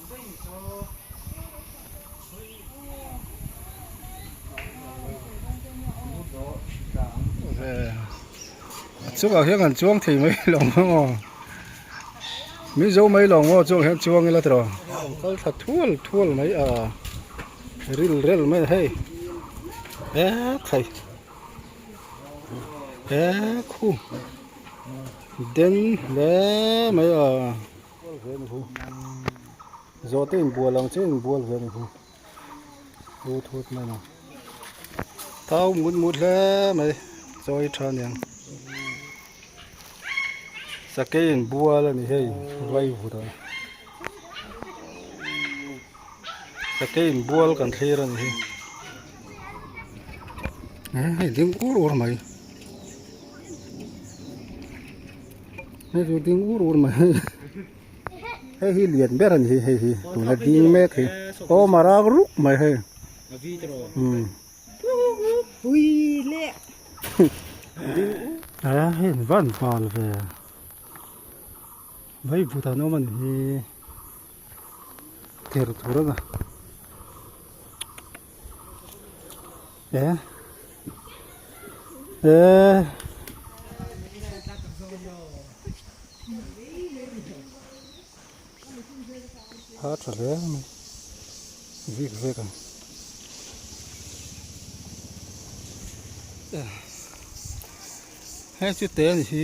A chungah hian kan chuang thei mai lo ang aw min zo mai lo ang aw chungah hian chuang ila tiraw kal thla thual thual mai a ril rel mai a hei e khai e khu den hle mai a. Zawhte inbual ang chiah inbual ve a ni hi thut thut mai a thau mut mut hle mai chawi tha aniang sakei inbual a ni hei vai vut a sakei inbual kan thlir a ni hi hei ding ur ur mai. Hei chu ding ur ur mai hei hi lian ber a ni hi hei hi tuna ding mek hi aw marak ruk mai hei umm a hei an van bal ve vai vut an awm a ni hi ker tur a e e a tha hle mai vik vek ang hei chu te ani hi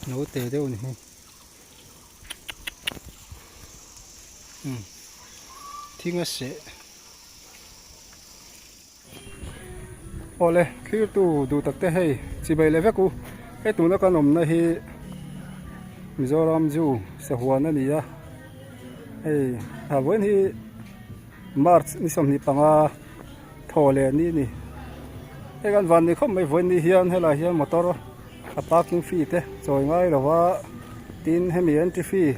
no te deuh ani hi. Thing a seh awle thlir tu duh tak te hei chibai leh vek u hei tuna kan awmna hi Mizoram Zoo sahuan a ni a hei a vawiin hi March ni 25 thaw leh ni a ni hei kan van ni khawp mai vawiin ni hian helai hian motor a parking fee te chawi ngai lo va tin hemi entry fee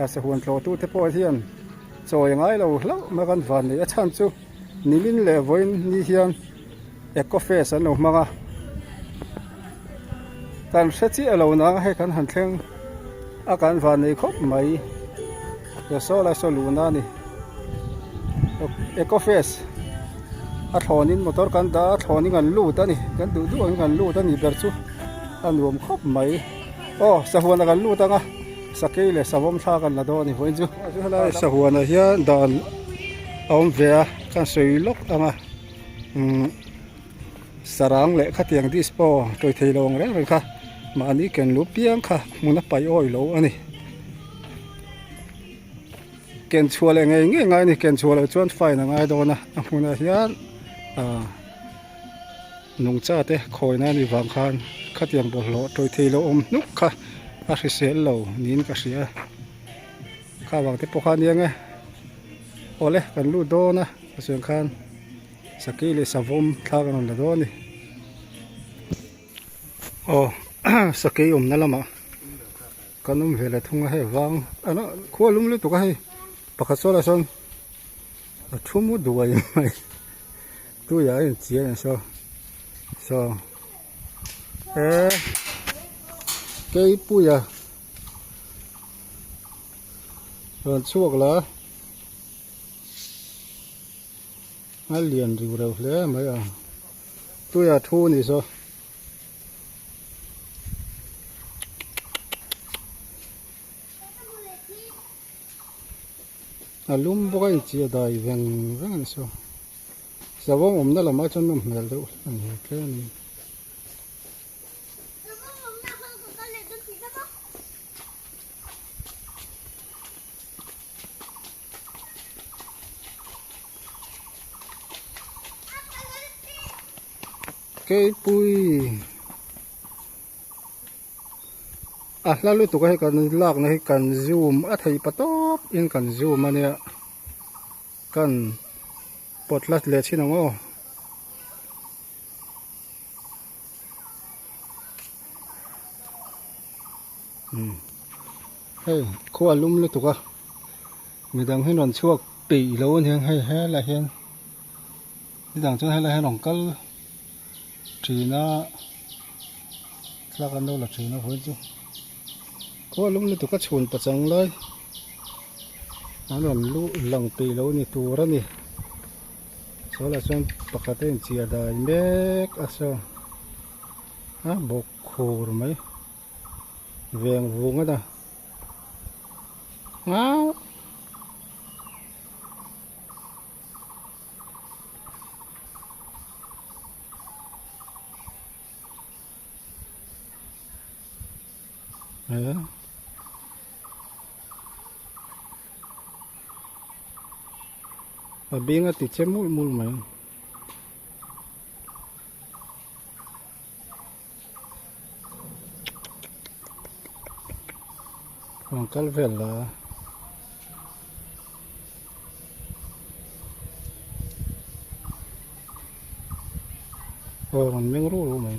a sahuan tlawh tu te pawh hian chawi ngai lo hlauh mai kan van nei a chhan chu nimin leh vawiin ni hian eco fest an lo hmang a kan hre chiah lo nang hei kan han thleng a kan van nei khawp mai saw lai saw luhna a ni eco fest a thlawnin motor kan dah a thlawnin kan lut a ni kan duh duh angin kan lut a ni ber chu a nuam khawp mai aw sahuan ah kan lut ang a sakei leh savawm thla kan la dawn a ni vawiin chu helai sahuan ah hian dan a awm ve a kan sawi lawk ang a umm sarang leh khatiang dispo tawih thei lo ang reng reng kha mahni ken lu piang kha hmun a paih awi lo a ni. Ken chhuah leh ngei ngei ngai a ni ken chhuah loh chuan fine a ngai dawn a a hmunah hian ah nungcha te khawi na anih vang khan khatiang bawlhhlawh tawih thei lo awm hnuk kha a hrisel lo niin ka hria kha vang te pawh kha ania nge awle kan lut dawn a chuan khan sakei leh savawm thla kan rawn la dawn a ni. Aw sakei awmna lamah. Kan awm ve leh thung a hei vang a khua lum lutuk a hei pakhat saw lah sawn a thu mu duai mai tuiah a inchiai ang saw saw e keipuia rawn chhuak la a lian riu reuh hle mai a tuiah thu a ni saw. A lum bawk a inchia dai veng veng a ni saw savawm awmna lamah chuan nawm hmel deuh hlek a ni tlem in. Keipui a hla lutuk a hei kan lakna hi kan zoom a theih pa tawp in kan zoom a nia kan pawt hlat leh chin ang aw. Hei khua lum lutuk a midang hi rawn chhuak peih lo a niang hei helaiah hian. Nidang chuan helai hian rawn kal thin a thlalak an lo la thin a vawiin chu khua lum lutuk a chhun pachang lai. An rawn luh lang peih lo ni tur a ni. Saw lah chuan pakhat a inchiah dai mek a saw a bawk khur mai veng vung a na ngau. A beng a ti che mul mul mai. Rawn kal vel la. Aw rawn meng ruh ruh mai.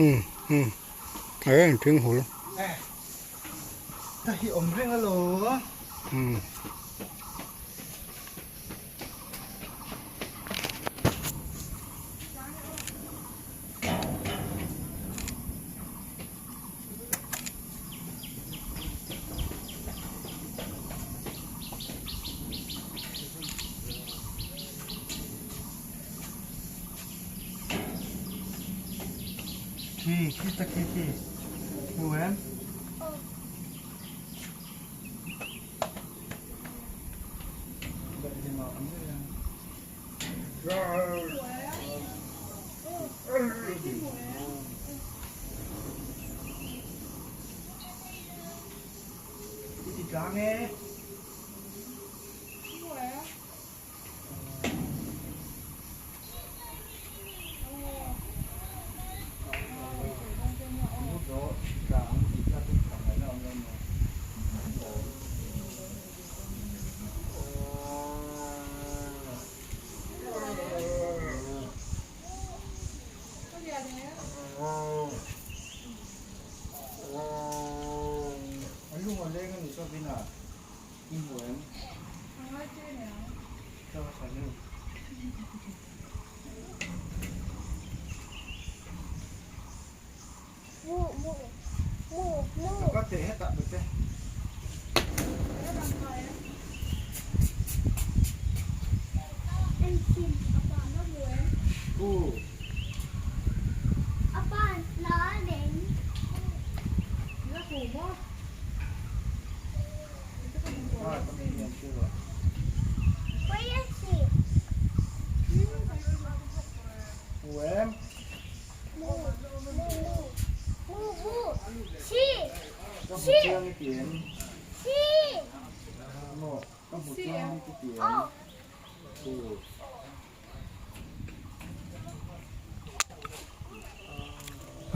Um um a en thing hul ta hi awm reng alo um. Khi khi ta khi khi hmu em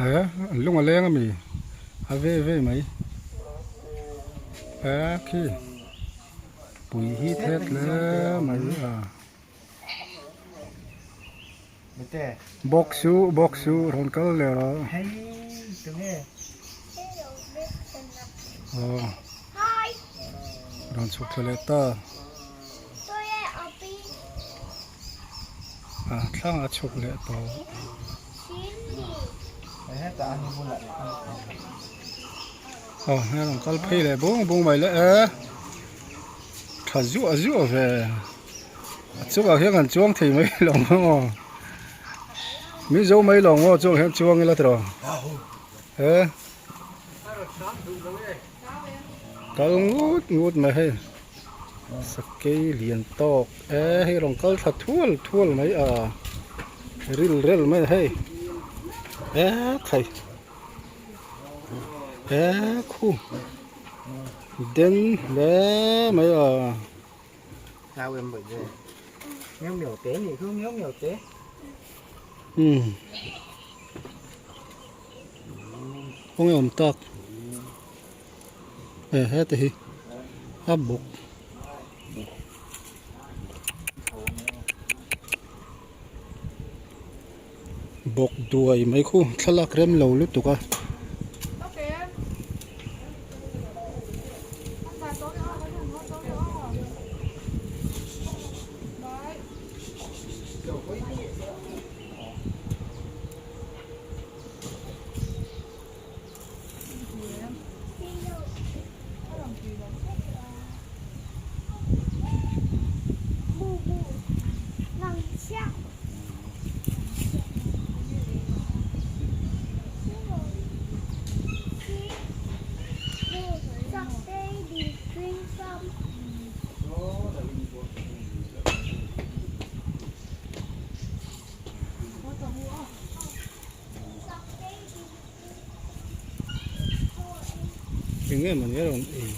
Eh an lung a leng ami a ve ve mai eh khi pui hi thet hle mai a box chu box chu rawn kal leh rawh aw rawn chhuk thla leh ta a thlang a chhuk leh tawh. Aw hei rawn kal phei leh bung bung mai le e tha zuah zuah ve a chungah hian kan chuang thei mai lo ang aw min zo mai lo ang aw chungah hian chuang ila tiraw he kal ngut ngut mai hei. Sakei lian tawk e hei rawn kal thla thual thual mai a ril rel mai a hei e khai e khu den hle mai a. Umm kawng awm tak. E heta hi a bawk bawk duai mai khu thlalak rem lo lutuk a. Eng nge mawni a rawn ei.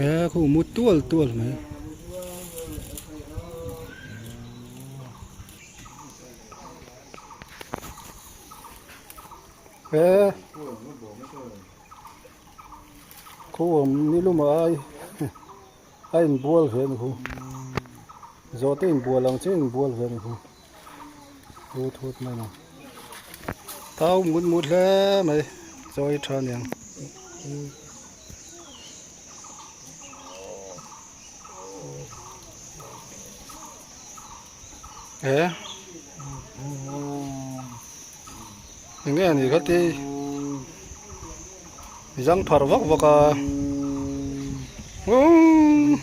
E khu mu tual tual mai. E khu awm ni lum ai. A inbual ve a ni khu zawh te inbual ang chiah inbual ve a ni khu thut thut mai a thau mut mut hle mai chawi tha aniang. E enge a nih kha ti zang phar vak vak a umm.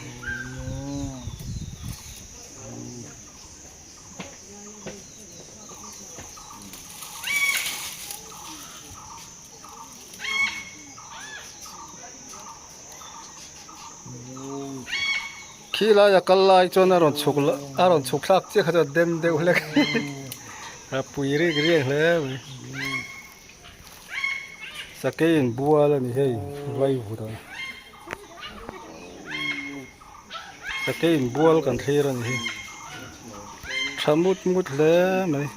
Khi laia kal lai chuan a rawn chhuk a rawn chhuk thlak chiah kha chuan dem deuh hlek a pui rik riak hle mai sakei in bual a ni hei vai vut a sakei in bual kan thlir a ni hi tha mut mut hle mai.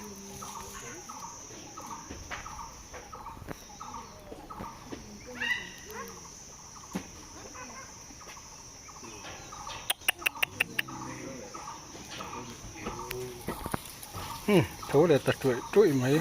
Hmm tho leh ta tuih tuih mai.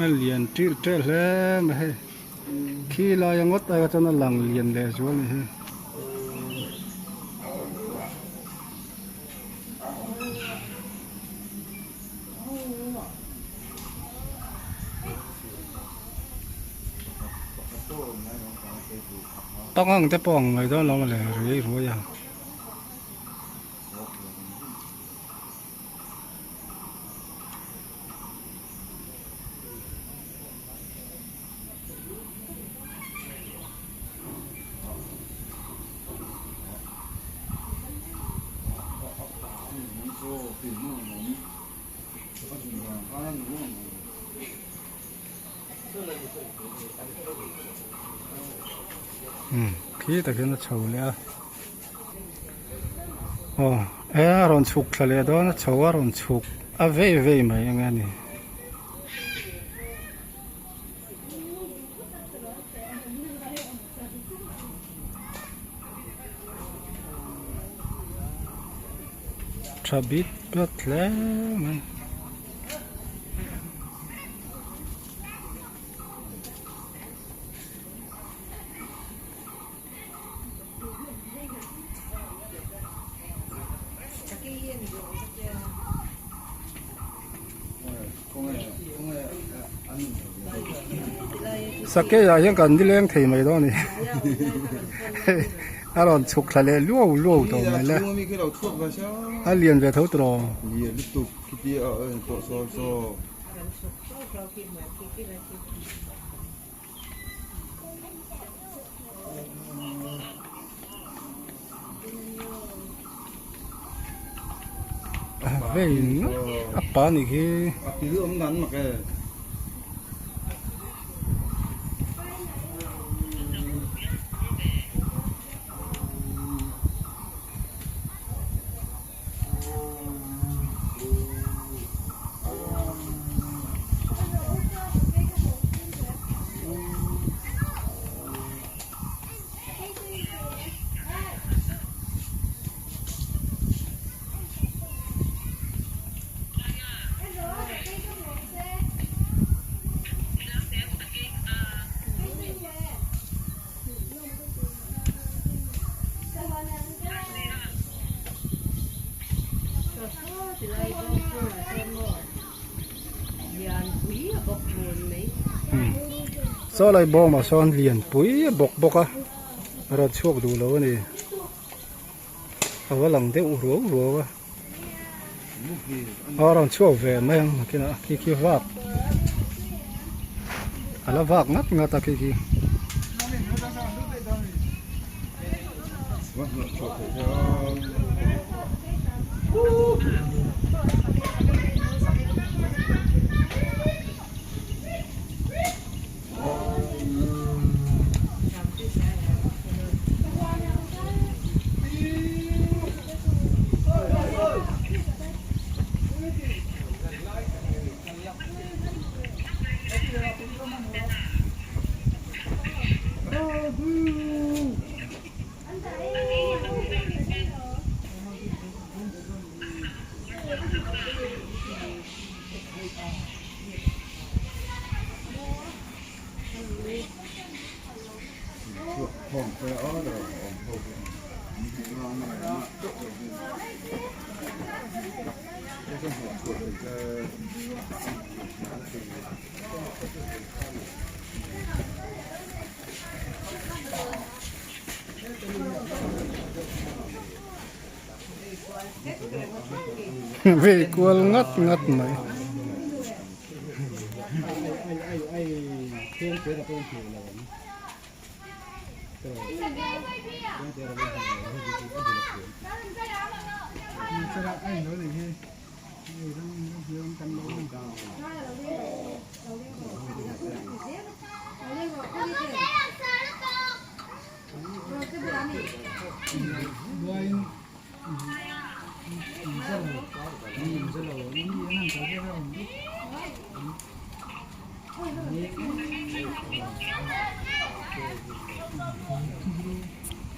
A lian ṭil ṭel hle mai hei khi laia ngawt aia chuan a lang lian leh zual a ni hi. Pangang te pawh ang mai dawn lo mawle ruai ruai a. Khi tak hian a chho leh a aw e a rawn chhuk thla leh dawn a chho a rawn chhuk a vei vei mai ang a ni. tha bit bat hle mai. Sakei ah hian kan nileng thei mai dawn a ni a rawn chhuk thla leh luau luau tawh mai le a lian ve tho tawh Vei a pa nih khi. A pil awm dan mak e. Saw lai bawmah sawn lianpui a bawk bawk a a rawn chhuak duh lo a ni a va lang deuh ruau ruau a a rawn chhuak ve mai ang nakinah khi khi vak a la vak ngat ngat a khi khi. Vei kual ngat ngat mai.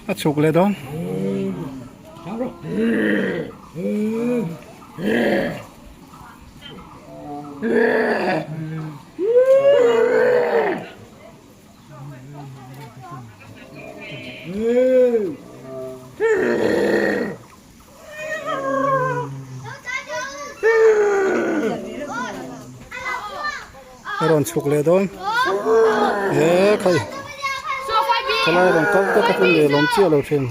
A chhuk leh dawn. A rawn chhuk leh dawn he khai thalai rawn kal te kha chu nelawm chiah lo thin.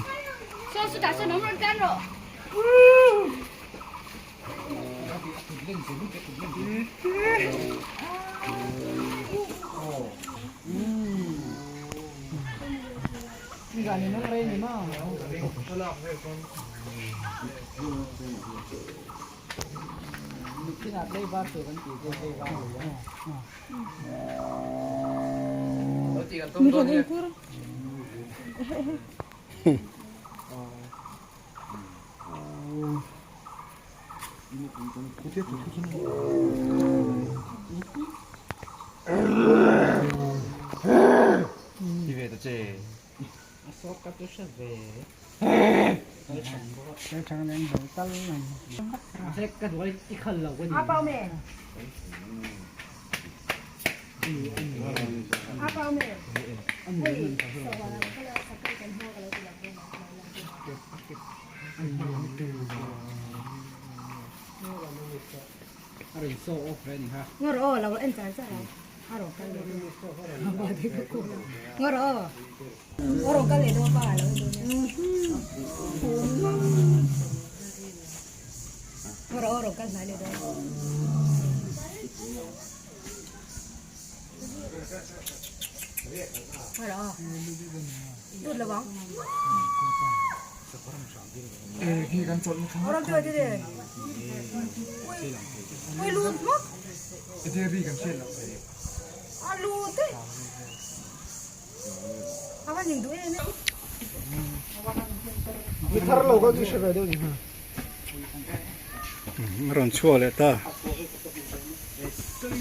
A rawn chhuak leh ta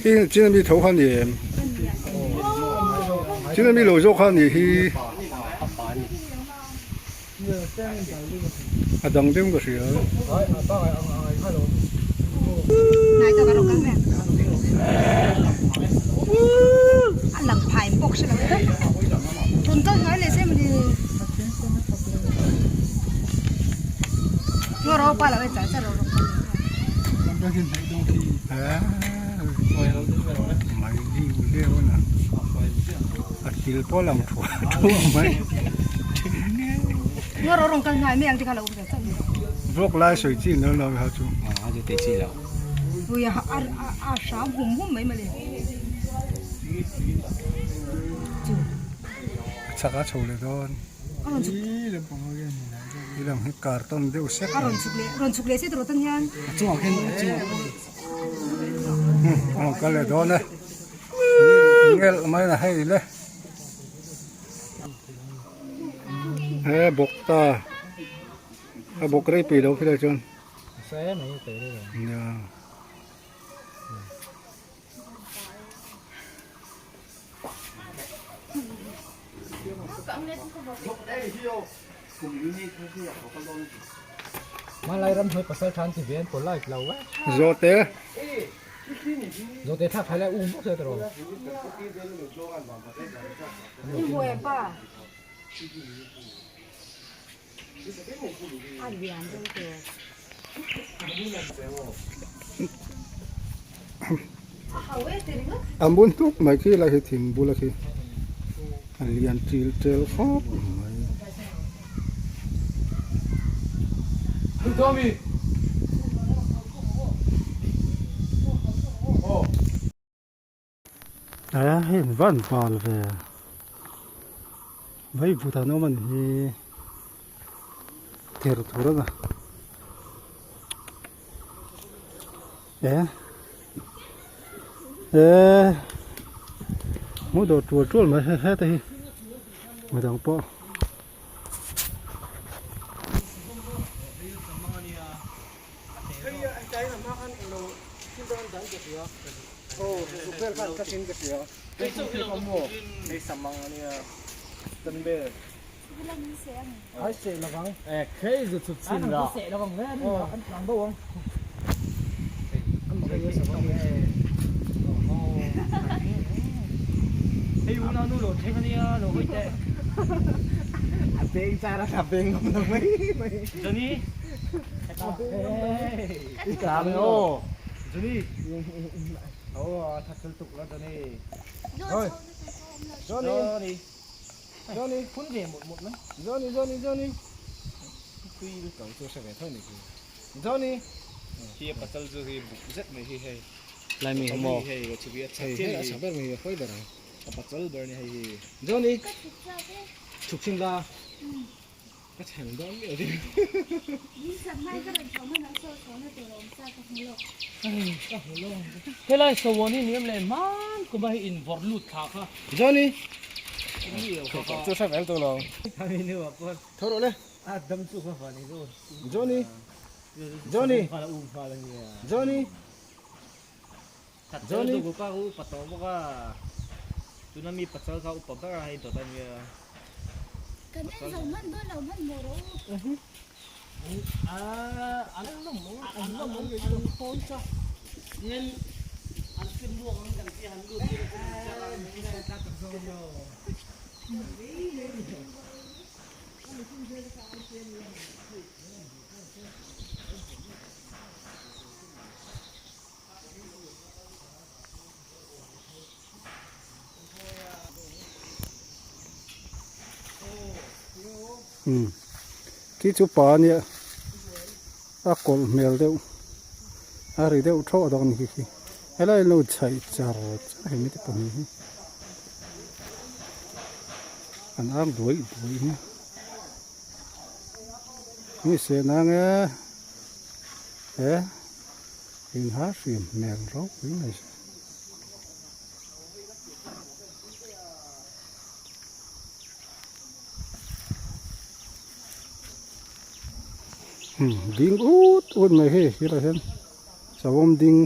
hi chin ami tho kha a ni em chin ami lo zawk kha a nih hi a dang deuh ka hria. A thil pawh lang thuah thuah mai. Vawk lai sawi chi lo lo kha chu. A chak a chho leh dawn. Ti lang hi carton deuh sek a ni. A rawn kal leh dawn e. Ngelh mai na hei le. He bawk ta a bawk rei pui lo khilai chuan. Nia. Zawhte. A mun tuk mai khi lai hi thing bula khi a lian til tel khawp mai. A hei an van bal ve vai vut an awm a ni hi ther thur a na e e hmuh dawr tual tual mai he heta hi midang pawh. Helai sawn hi niam leh hman kuma hi in vawrh lut thla kha. Johnny chu hre vel tawh lo. Tho rawh le. Johnny Johnny Johnny Johnny Umm khi chu pa ania a kawlh hmel deuh a ri deuh thawh dawn khi khi helai an lo chhaih char char hemi te pahnih hi an ang duai duai mai ni se nang e he in ha hrim hmel ropui mai. Ding ut ut mai hei helaiah hian savawm ding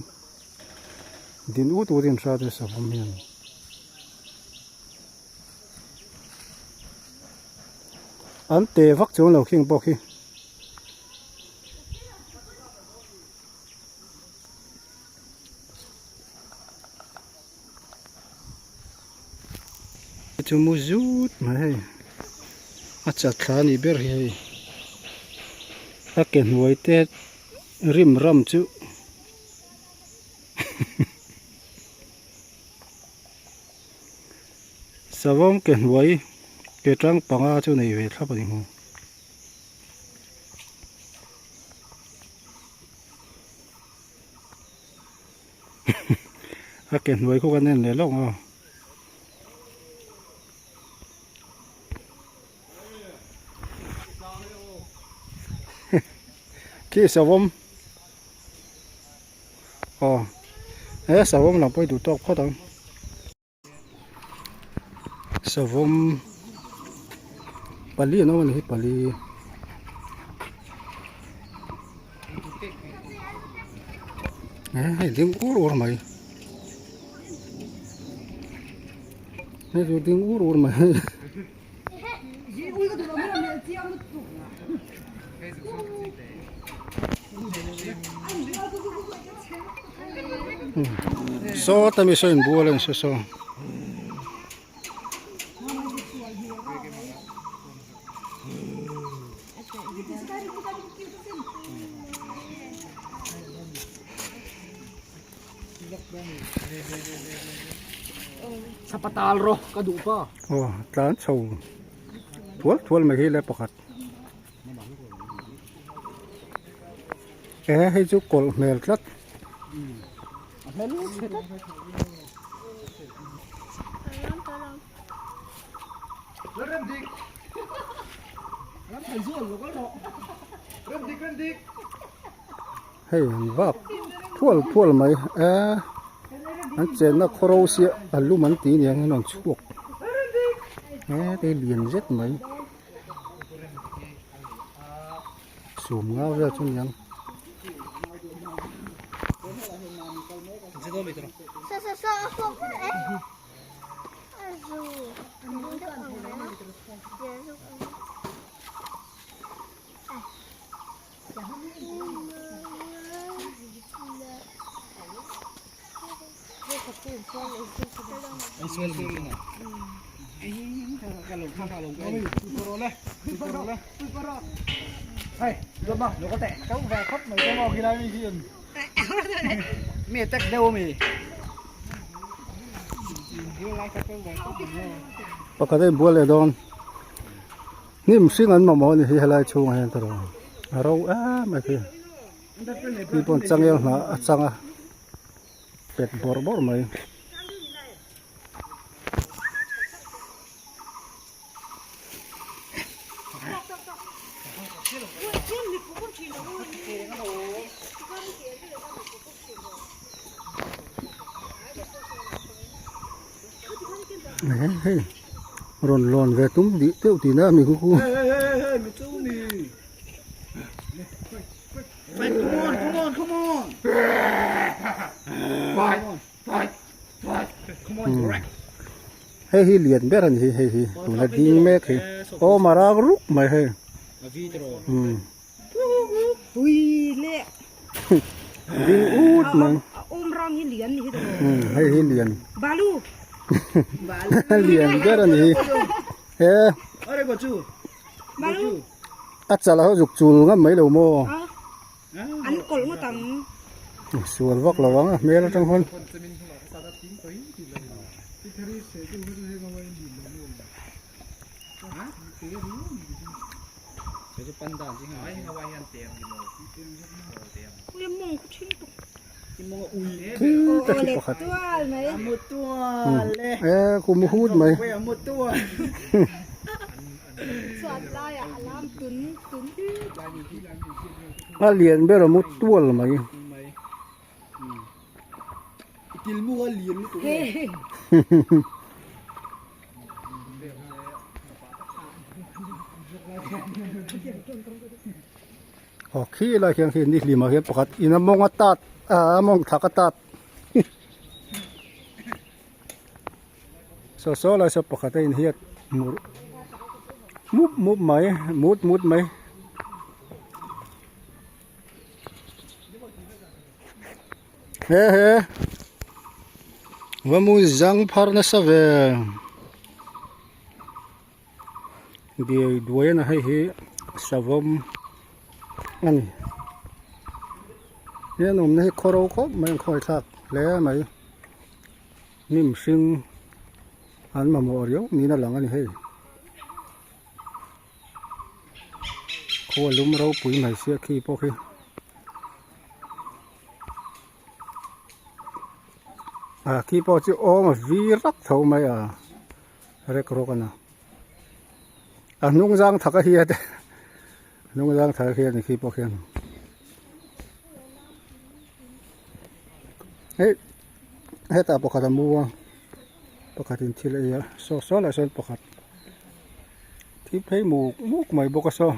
din ut ut in hria te savawm hian an te vak chuang lo khing pawh khi. Chu mu zut mai hei a chat thla a nih ber hi hei a ke hnuai te rim ram chu savawm ke hnuai ke tang panga chu nei ve thlap a ni hmu. A ke hnuai khu kan en leh lawk maw. Khi savawm aw he savawm lam pawh hi duh tawk phawt ang. Savawm pali an awm a ni hi pali eh hei ding ur ur mai hei chu ding ur ur mai. Saw ta mi saw in bual a ni saw saw. Sapatal rawh ka duh pa. Aw tlan chho thual thual mai hi le pakhat. Eh hei chu kawlh hmel tlat. Hei an vak thual thual mai eh an chenna khaw ro sia a lum an tih aniang an rawn chhuak eh hei lian zet mai. Sum ngau vel chu niang. Pakhat a inbual leh dawn. Hnim hring an mamawh a ni hi helai chhungah hian tawrh a ro em em hi mi pawn changel hnah a chang a pet bawrh bawrh mai. Hei rawn lawn ve tum dih deuh tihna a mi khu khu. Hei hi lian ber a ni hi hei hi tuna ding mek hi aw marak ruk mai hei. Ui le. Ding ut mai. A awm rang hi lian ni hi tawh. Um hei hi lian. Balu. Lian ber a ni hi. He. Are ko chu. Balu. A chala ho zuk chul ngam mai lo maw. An kawlh ngawt ang. Sual vak lo ang a hmel atang khawn. Khi ta khi pakhat. E kum hut mai. A lian ber a mu tual mai. Aw khi lai khian khi ni hlim ah hian pakhat in a mawng a tat a mawng thak a tat saw saw lai saw pakhat a inhiat mur mup mup mai mut mut mai. He he va mu zang phar nasa ve diai duai a hei hi savawm a ni hian awmna hi khaw ro khawp mai an khawi thlak hle mai hnim hring an mamawh riau niin a lang a ni hei. Khaw lum ropui mai sia khi pawh khi ah khi pawh chu awm a vir rak tho mai a rek rawk a na a hnung zang thak a hiat hnung zang thak a hiat ni khi pawh khian hei hetah pakhat a mu a pakhat in thil a ei a saw saw lah sawn pakhat. Thil phei muk muk mai bawk a saw.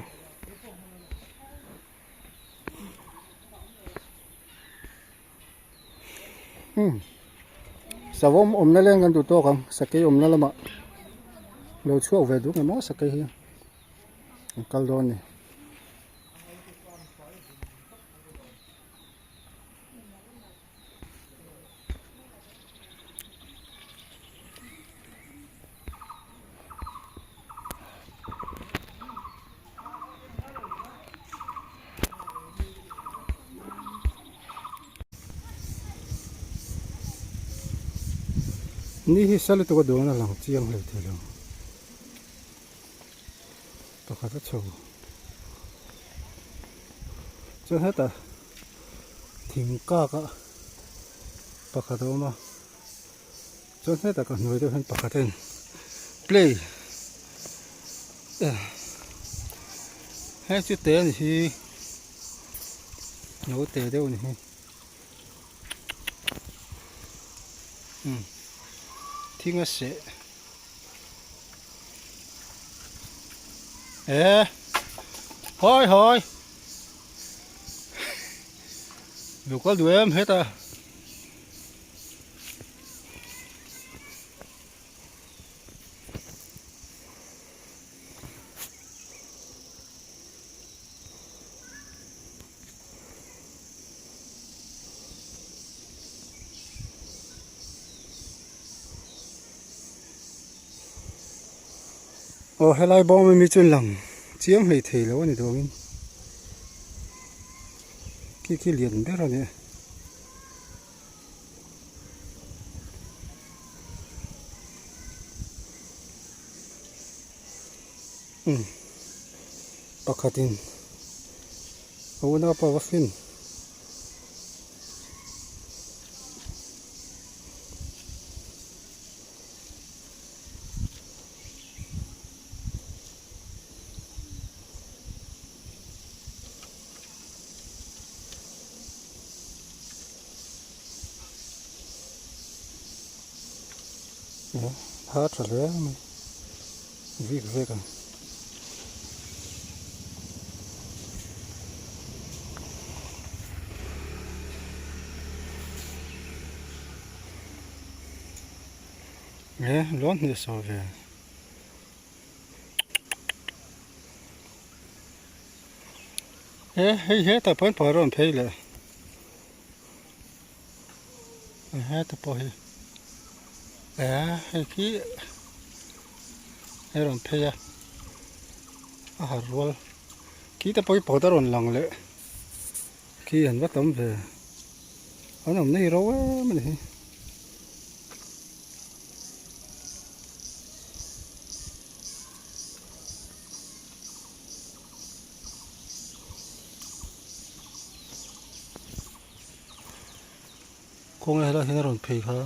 Hmm. Savawm awmna leng kan duh tawk ang sakei awmna lamah lo chhuak ve duh emaw sakei hi an kal dawn a ni. Ni hi sa lutuk a dawn a lang chiang hle thei lo pakhat a chho chuan hetah thing kak a pakhat a awm a chuan hetah ka hnuai deuh hian pakhat a in play hei chu te a ni hi no te deuh a ni hi umm thing a seh eh hawi hawi. Lo kal duh em hetah. Aw helai bawm ami chu lang chiang hlei thei lo a ni dawngin khi khi lian ber a ni a. Umm pakhatin a unaupa va fin. Ha tha hle mai vik vek ang. E lawn hnih saw ve. He hei hetah pawh hian pakhat a rawn phei leh heta pawh hi eh hei khi a rawn phei a a har rual khi te pawh hi pakhat a rawn lang leh khi an va tam ve an awm na hi ro em a ni hi. Kawng helai hian a rawn phei kha.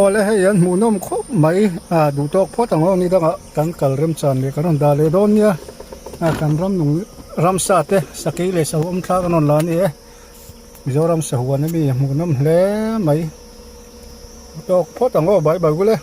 Awle hei an hmuhnawm khawp mai a duh tawk phawt ang aw ni dangah kan kal remchan leh kan rawn dah leh dawn nia a kan ram nung ramsa te sakei leh sahu awm thlak an rawn la a ni e Mizoram sahuan ami hmuhnawm hle mai duh tawk phawt ang aw bye bye gule.